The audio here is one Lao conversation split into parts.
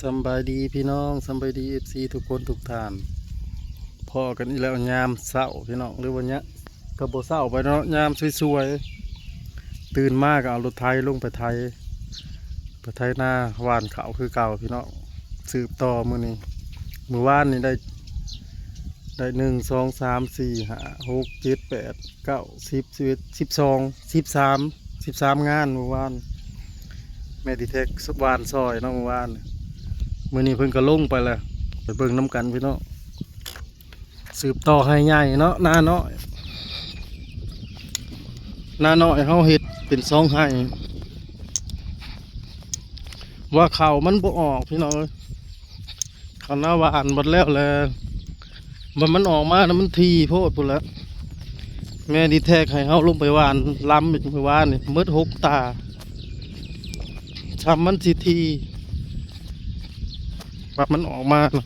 ສຳບາຍດີພີ່ນ້ອງ ສຳບາຍດີເອັຟຊີທຸກຄົນທຸກທ່ານ ພໍ້ກັນອີກແລ້ວຍາມເຊົ້າພີ່ນ້ອງ ຫຼືວ່າຍາມ ກໍບໍ່ເຊົ້າປານໃດເນາະ ຍາມສວຍໆ ຕື່ນມາກໍເອົາລົດໄຖລົງໄປໄຖ ໄປໄຖນາຫວ່ານເຂົ້າຄືເກົ່າພີ່ນ້ອງ ສືບຕໍ່ມື້ນີ້ ມື້ວານນີ້ໄດ້ ໄດ້ໜຶ່ງ ສອງ ສາມ ສີ່ ຫ້າ ຫົກ ເຈັດ ແປດ ເກົ້າ ສິບ ສິບເອັດ ສິບສອງ ສິບສາມ ສິບສາມງານມື້ວານ ແມ່ດີແທັກຫວ່ານຊ່ອຍເນາະມື້ວານ ມື້ນີ້ເພິ່ນກໍລົງໄປແລ້ວ ໄປເບິ່ງນຳກັນພີ່ນ້ອງ ສືບຕໍ່ໄຮ່ໃຫຍ່ເນາະ ນານ້ອຍ ນານ້ອຍເຮົາເຮັດເປັນສອງໄຮ່ ວ່າເຂົ້າມັນບໍ່ອອກພີ່ນ້ອງເອີຍ ເຂົ້ານາຫວ່ານໝົດແລ້ວແຫຼະ ມັນ ມັນອອກມານະ ມັນຖີ່ໂພດພຸ້ນແຫຼະ ແມ່ດີແທັກໃຫ້ເຮົາລົງໄປຫວ່ານລຳອີກມື້ວານນີ້ ໝົດຫົກຕາ ຊ່ຳມັນຊິຖີ່ ວ່າມັນອອກມານະ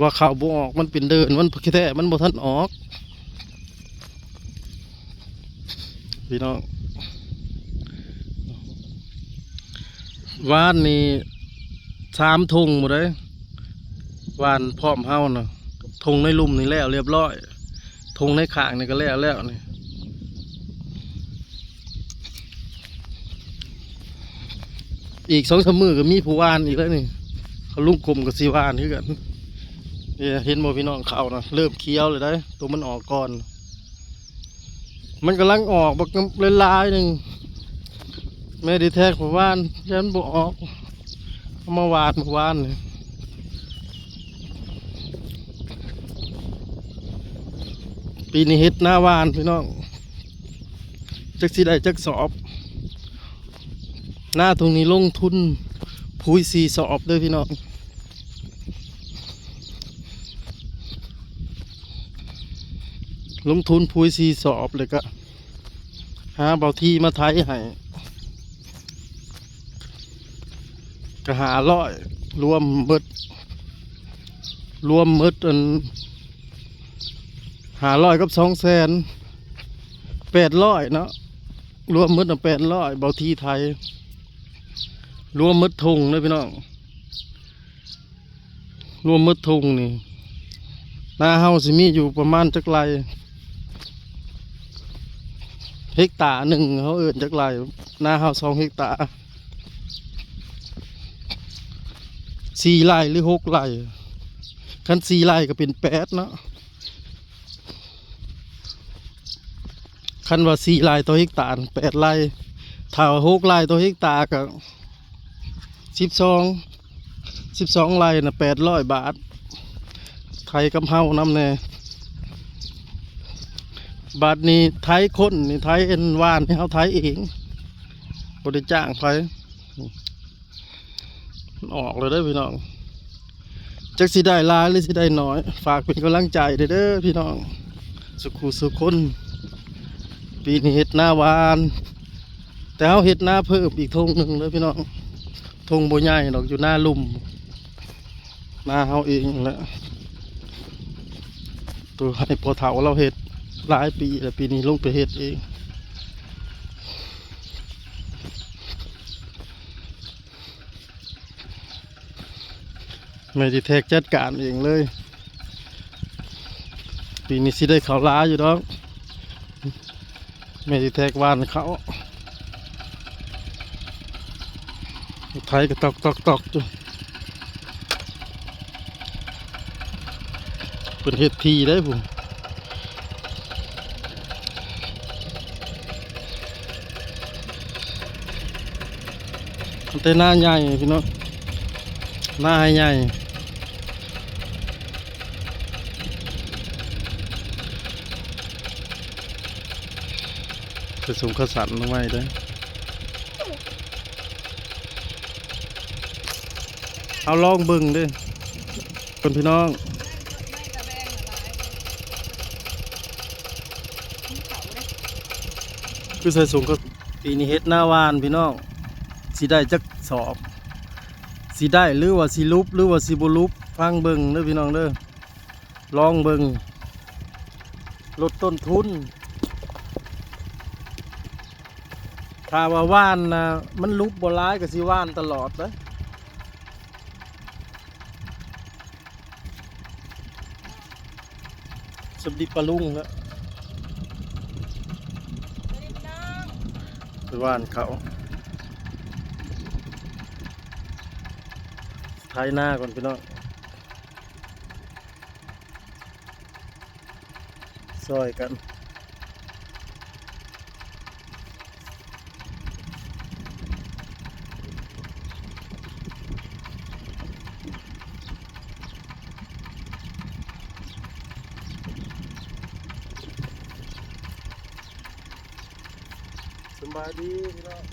ວ່າເຂົ້າບໍ່ອອກ ມັນເປັນເດີ່ນ ມັນແທ້ ມັນບໍ່ທັນອອກ ພີ່ນ້ອງ ຫວ່ານນີ້ສາມທົ່ງໝົດເດ້ ຫວ່ານພ້ອມເຮົານະ ທົ່ງໃນລຸ່ມນີ້ແລ້ວລຽບຮ້ອຍ ທົ່ງໃນຂ້າງນີ້ກໍແລ້ວແລ້ວນີ້ ອີກສອງສາມມື້ກໍມີຜູ້ຫວ່ານອີກແລ້ວນີ້ ເຂົາລຸງກົມກໍຊິຫວ່ານຄືກັນ ເຫັນບໍ່ພີ່ນ້ອງ ເຂົ້ານະ ເລີ່ມຂຽວແລ້ວເດ້ ໂຕມັນອອກກ່ອນ ມັນກຳລັງອອກບັກຫຼາຍໆໜຶ່ງ ແມ່ດີແທັກເມື່ອວານ ຢ້ານບໍ່ອອກ ເອົາມາຫວ່ານເມື່ອວານນີ້ ປີນີ້ເຮັດນາຫວ່ານພີ່ນ້ອງ ຈັກຊິໄດ້ຈັກສອບ ນາທົ່ງນີ້ລົງທຶນປຸ໋ຍສີ່ສອບເດີ້ພີ່ນ້ອງ ລົງທຶນປຸ໋ຍສີ່ສອບ ແລ້ວກະຫາບ່າວທີມາໄຖໃຫ້ ກະຫ້າຮ້ອຍ ລວມເບິດ ລວມເບິດອັນ ຫ້າຮ້ອຍກັບສອງແສນ ແປດຮ້ອຍເນາະ ລວມເບິດນະ ແປດຮ້ອຍ ບ່າວທີໄຖ ລວມເບິດທົ່ງເດີ້ພີ່ນ້ອງ ລວມໝົດທົ່ງນີ້ ນາເຮົາຊິມີຢູ່ປະມານຈັກໄຮ່ ເຮັກຕາໜຶ່ງ ເຮົາເອີ້ນຈັກໄຮ່ ນາເຮົາສອງເຮັກຕາ ສີ່ໄຮ່ ຫຼື ຫົກໄຮ່ ຄັນສີ່ໄຮ່ກໍເປັນແປດເນາະ ຄັນວ່າສີ່ໄຮ່ຕໍ່ເຮັກຕາແປດໄຮ່ ຖ້າວ່າຫົກໄຮ່ຕໍ່ເຮັກຕາກໍສິບສອງ ສິບສອງໄຮ່ນະ ແປດຮ້ອຍບາດ ໄຖກັບເຮົານຳແດ່ ບາດນີ້ໄຖຄົນນີ້ ໄຖອັນຫວ່ານນີ້ ເຮົາໄຖເອງ ບໍ່ໄດ້ຈ້າງໃຜ. ມັນອອກແລ້ວເດີ້ພີ່ນ້ອງ ຈັກຊິໄດ້ຫຼາຍ ຫຼື ຊິໄດ້ໜ້ອຍ ຝາກເປັນກຳລັງໃຈເດີ້ພີ່ນ້ອງ ສູ່ຄູ່ສູ່ຄົນ ປີນີ້ເຮັດນາຫວ່ານ ແຕ່ເຮົາເຮັດນາເພີ່ມອີກທົ່ງໜຶ່ງເດີ້ພີ່ນ້ອງ ທົ່ງບໍ່ໃຫຍ່ດອກ ຢູ່ນາລຸ່ມ ນາເຮົາເອງແຫຼະ ໂຕໃຫ້ພໍ່ເຖົ້າລາວເຮັດຫຼາຍປີແລ້ວ ປີນີ້ລົງໄປເຮັດເອງ ແມ່ຊິແທກຈັດການເອງເລີຍ ປີນີ້ຊິໄດ້ເຂົ້າຫຼາຍຢູ່ດອກ ແມ່ຊິແທກຫວ່ານເຂົ້າ ໄຖກະຕອກໆໆຢູ່ ເພິ່ນເຮັດທີ່ໄດ໋ພຸ້ນ ແຕ່ນາໃຫຍ່ພີ່ນ້ອງ ນາໃຫຍ່ ໄປສົ່ງຂ້າວສານມາໄວ້ເດີ້ ເຮົາລອງເບິ່ງເດີ້ ເພິ່ນພີ່ນ້ອງ ຄືໃສ່ຖົງ ປີນີ້ເຮັດນາຫວ່ານພີ່ນ້ອງ ຊິໄດ້ຈັກສອບ ຊິໄດ້ ຫຼືວ່າຊິຫຼຸບ ຫຼືວ່າຊິບໍ່ຫຼຸບ ຟັງເບິ່ງເດີ້ພີ່ນ້ອງເດີ້ ລອງເບິ່ງ ລົດຕົ້ນທຶນ ຖ້າວ່າຫວ່ານນະ ມັນຫຼຸບບໍ່ຫຼາຍກໍຊິຫວ່ານຕະຫຼອດເດີ້ ສະບາຍດີປ້າລຸງເນາະ ໄປຫວ່ານເຂົ້າ ໄຖນາກ່ອນພີ່ນ້ອງ. ຊ່ອຍກັນ ສະບາຍດີພີ່ນ້ອງ.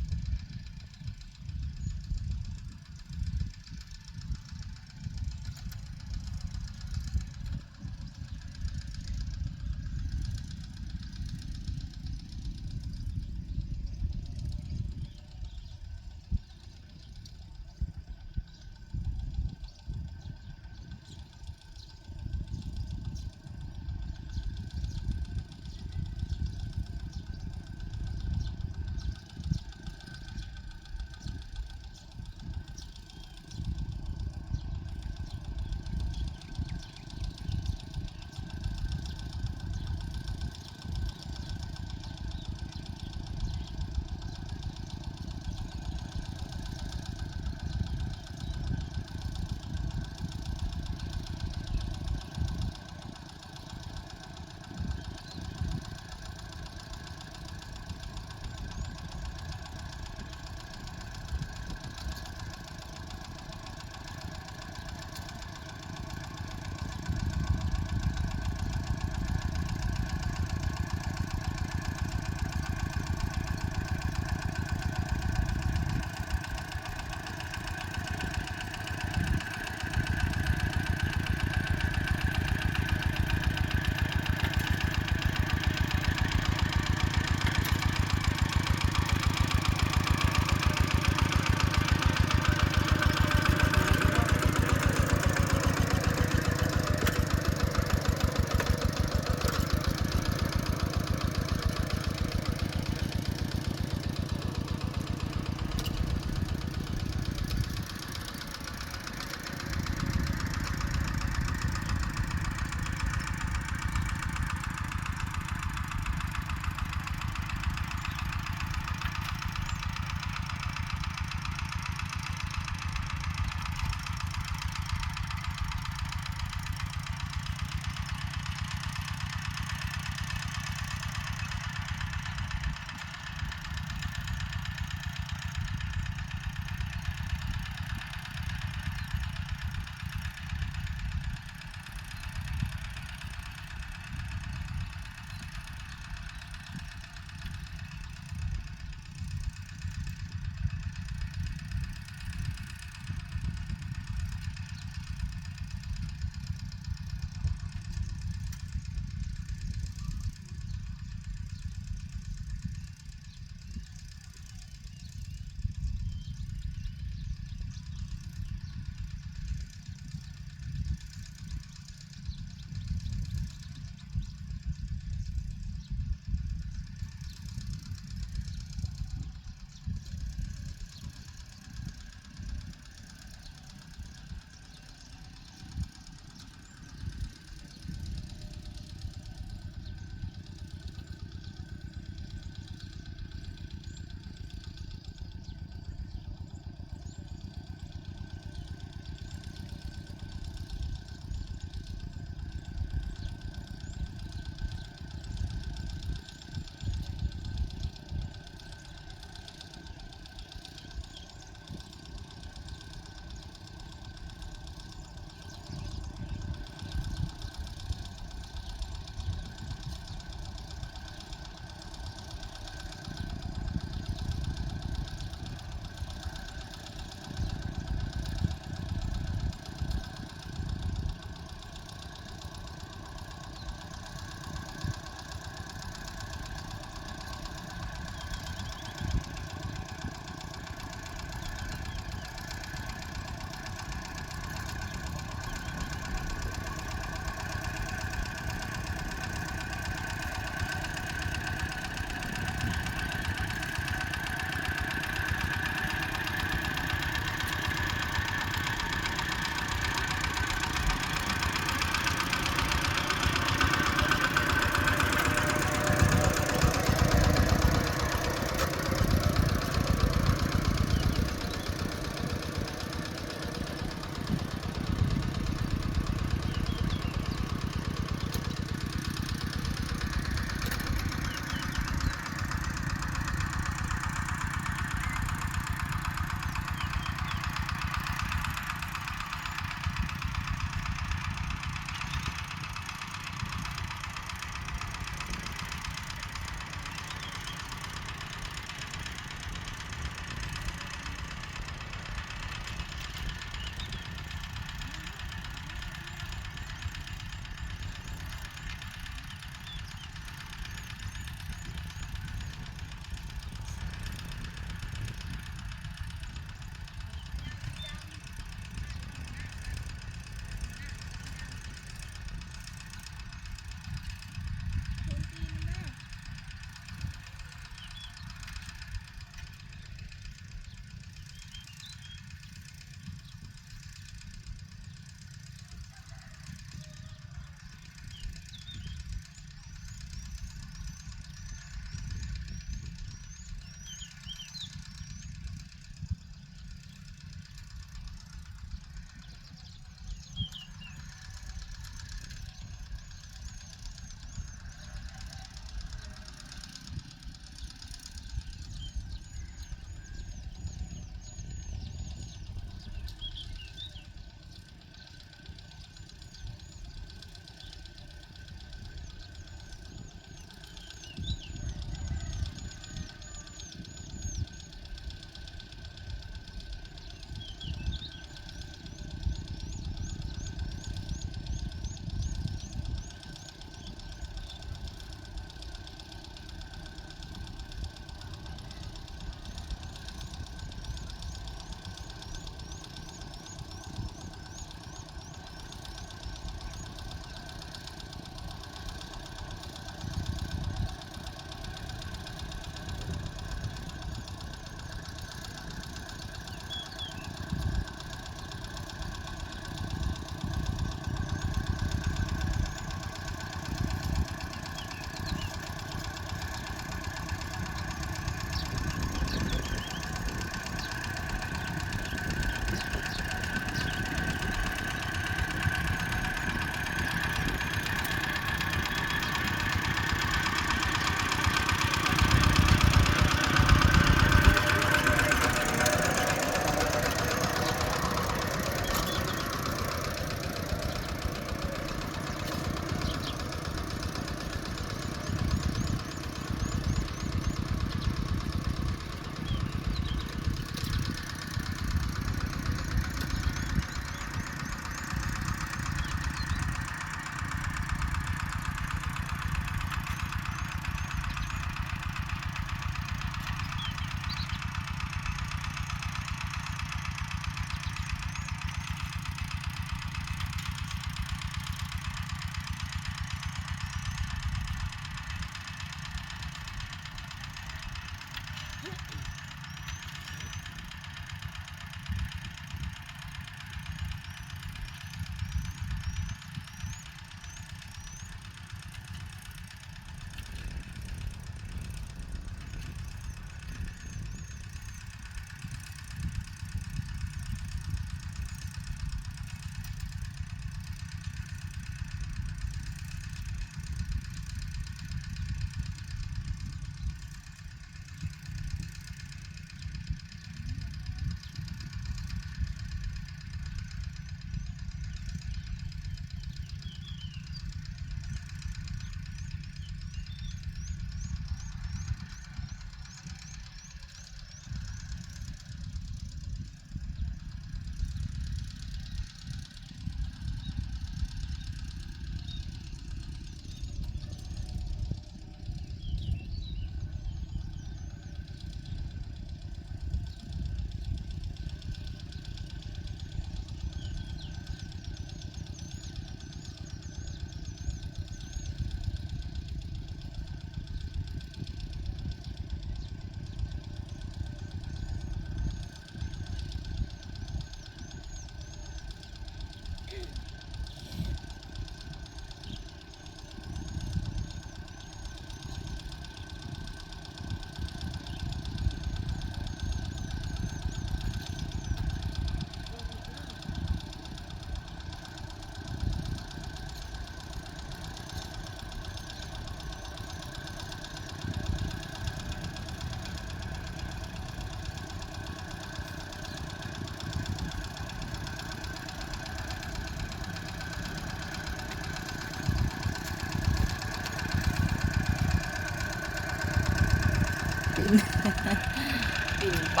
ປິ່ນໄປ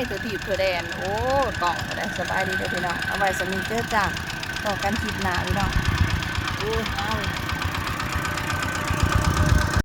ທົ່ວທີບທົ່ວແດນ. ໂອ້ ກ້ອງກໍໄດ້. ສະບາຍດີເດີພີ່ນ້ອງ, ເອົາໄວ້ສ່ຳນີ້ເຈີຈ້າ. ພໍ້ກັນຄລິບໜ້າພີ່ນ້ອງ. ໂອ້ຍ ເອົາ